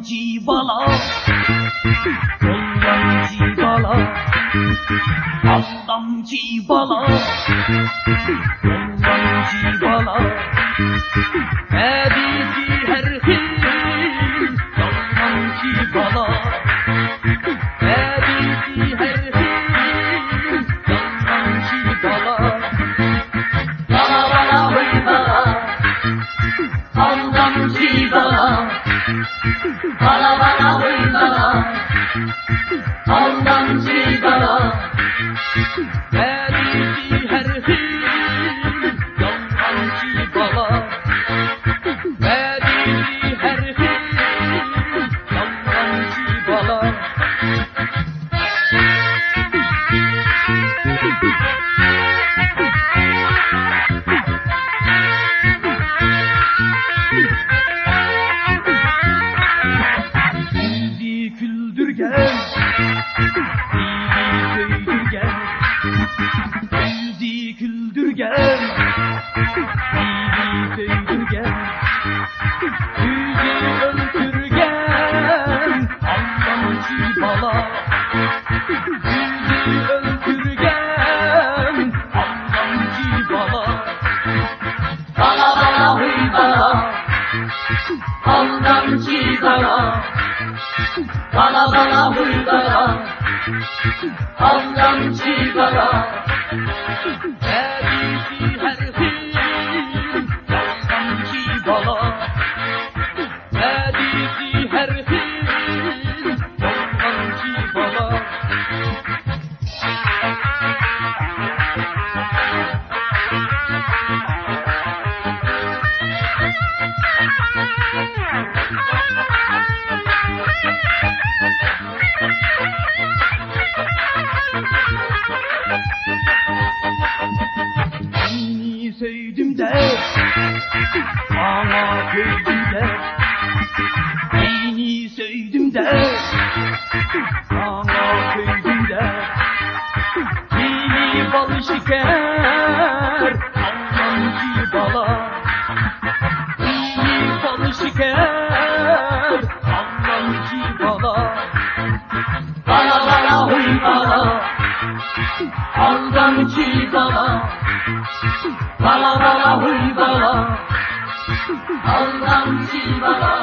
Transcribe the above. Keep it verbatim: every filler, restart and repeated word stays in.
بالا، يالغانچى بالا، ئالدامچى بالا، يالغانچى بالا. ھەدىسى ھەر خىل، يالغانچى بالا. ھەدىسى ھەر خىل، يالغانچى بالا. بالا، بالا، ھوي بالا. ئالدامچى بالا، بالا، بالا، ھوي بالا، ئالدامچى بالا. ھەدىسى ھەر خىل، يالغانچى بالا. ھەدىسى ھەر خىل، يالغانچى بالا. يۈزى كۈلدۈرگەن، دىلى سۆيدۈرگەن. يۈزى كۈلدۈرگەن، دىلى سۆيدۈرگەن. يۈزى ئۆلتۈرگەن، ئالدامچى بالا. يۈزى ئۆلتۈرگەن، ئالدامچى بالا. بالا، بالا، ھوي بالا. ئالدامچى بالا. بالا، بالا، ھوي بالا. ئالدامچى بالا. ھەدىسى ھەر خىل، يالغانچى بالا. ھەدىسى ھەر خىل، يالغانچى بالا. سېنى سۆيدۈم دەپ، ساڭا كۆيدۈم دەپ. سېنى سۆيدۈم دەپ، ساڭا كۆيدۈم دەپ. مېنى بالىشېكەر، ئالدامچى بالا. مېنى بالىشېكەر، ئالدامچى بالا. بالا، بالا، ھوي بالا. ئالدامچى بالا. بالا، بالا، ھوي بالا. ئالدامچى بالا.